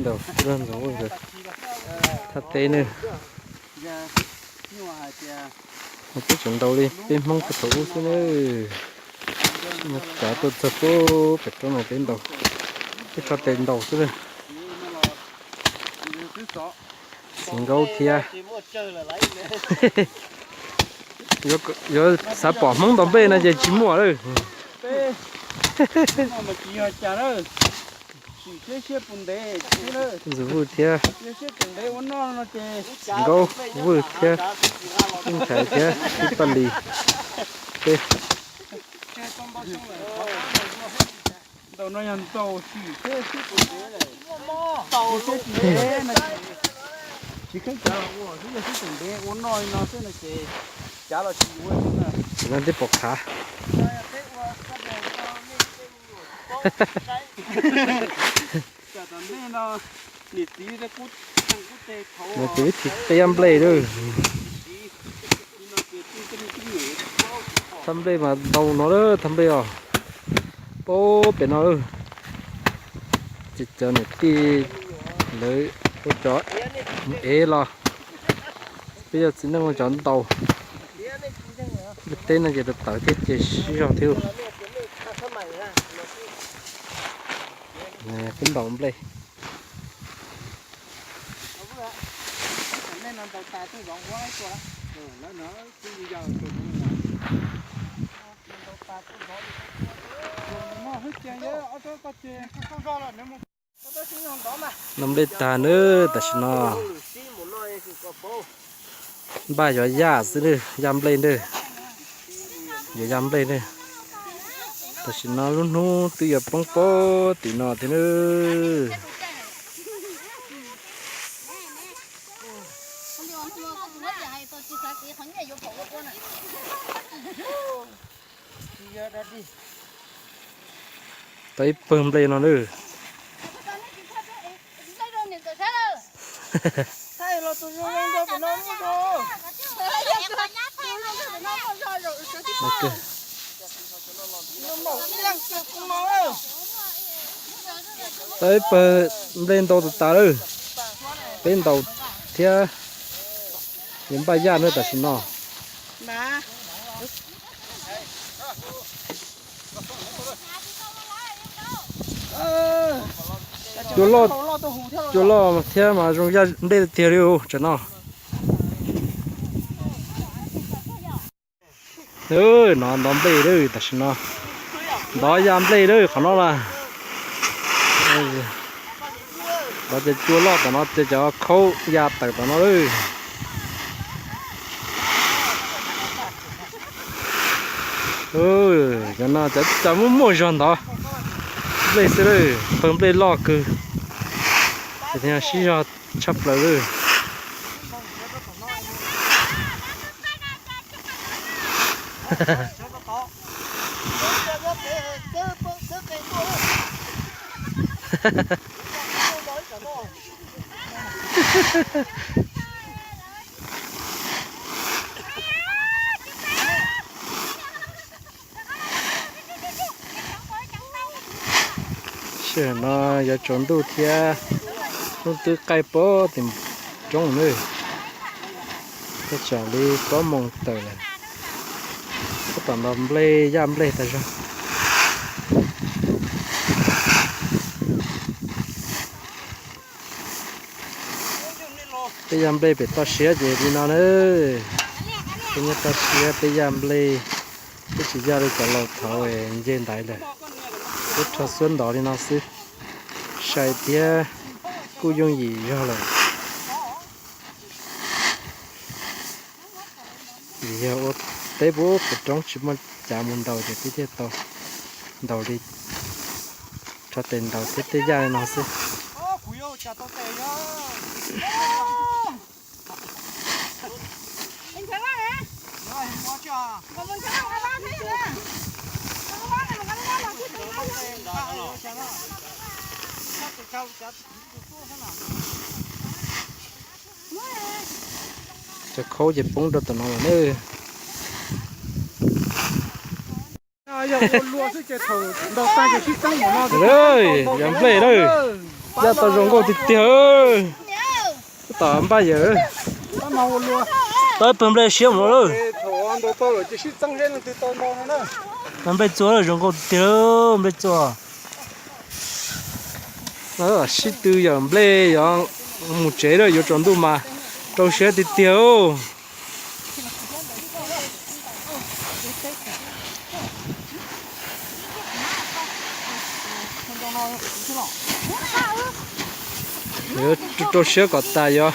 Ntaus ntxoov nkawd thaj teb nawb. Twb tseem ntaus li peb Hmoob puag thaum ub xwb nawb. Tsav tuaj txog pem roob no peb ntaus, peb tso tes ntaus xwb nawb. Txiv Nkaub thiab. Yuav xav pom Hmoob ntaus nplej no ces tsis muaj lawm. Ntxwg Vwj thiab Txiv Nkaub, Vwj thiab Tub Nchaiv thiab Tub Paj Lis, peb. Tsis leej twb pom qhav. Nws ces vib thim qia nplej lawm. Thaj nplej mas ntau no lawm, thaj nplej os. Pab pem no lawm. Ces cov niam tij lawv ua cov ev los, peb yog txiv neej ua cov ntaus. Nplej teb no ces tawv tawv thiab ces sib zog thiab. Peb ntaus nplej. Ntaus nplej tag nawb, tam sim no npaj yuav yaj xwb nawb, yaj nplej nawb, yuav yaj nplej nawb. Tam sim no lub hnub twb yuav poob pob tim no thiab nawb. Tau ib pawg nplej no nawb. Tau ib pawg nplej ntau tas tas lawm. Peb ntaus thiab yuav npaj yaj nawb tam sim no. Cua loj, cua loj thiab mas zoo yaj nplej tiag li tsam no. No ntov nplej lawm tam sim no. Ntov yaj nplej lawm qhov no las. Ntov ces cua loj tom no ces cov khaub ya tawm tom no lawm. Cov no cov muaj muaj zog ntov nplej xwb lawm, pawg nplej loj kawg. Ces sib zog tshaj plaws lawm. Sij hawm no yuav tsaus ntuj thiab, hnub twb qaij pem tim roob nawb. Tej zaum li plaub moos tawm lawm. Tab tom ntov nplej, yaj nplej tas zog. Peb yaj nplej pem toj siab ces li no nawb. Peb nyob toj siab peb yaj nplej, peb tsis yaj li cov laus thaud nce ntaiv lawm. Peb rho xuab ntov li no xwb, sai thiab kuj yooj yim zog lawm. Vim yog ua teb puag pem roob tsis muaj cav mus ntaus ces peb thiaj tau ntaus li, rho tes ntaus thiab tej yaj li no xwb. Cov khaub ces poob rau tom no lawm nawb. Yog nplej lawm. Yaj tau zoo nkauj tiag tiag. Tom npaj yawm. Tau pawg nplej siab mus no lawm. Nplej txua zoo nkauj tiag tiag, nplej txua. Sib tw yawm nplej yog mus tsev lawm, yuav tsaus ntuj mas rau siab tiag tiag. Yuav rau siab kom tas yog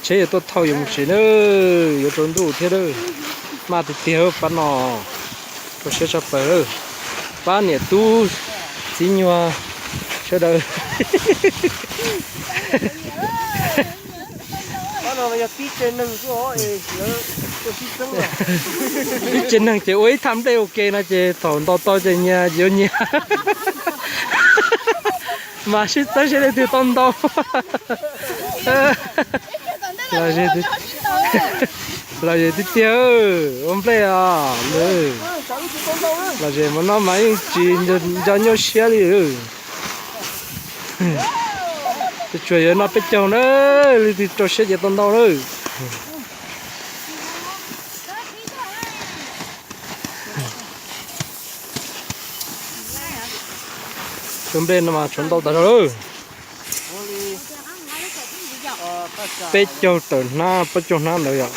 tsheb yuav tuaj thauj yuav mus tsev na, yuav tsaus ntuj thiab lawm. Maj tiag tiag pab no, rau siab tshaj plaws lawm. Pab niam tub txiv nyuag sawv daws. Ib tsev neeg ces ua ib thaj nplej ua ke no ces thaum ntaus tau ces nyias yuav nyias. Mas sib txeeb seb leej twg tau ntau. Los ze tiag tiag, ua nplej os. Los ze mas no mas yeej tsis nco nyuaj siab li. Tsuas yuav noj peb caug na, leej twg rau siab ces tau ntau na. Tshuav nplej no mas tshuav ntau tas zog lawm. Peb caug tawm hnab, peb caug hnab ntawd yom.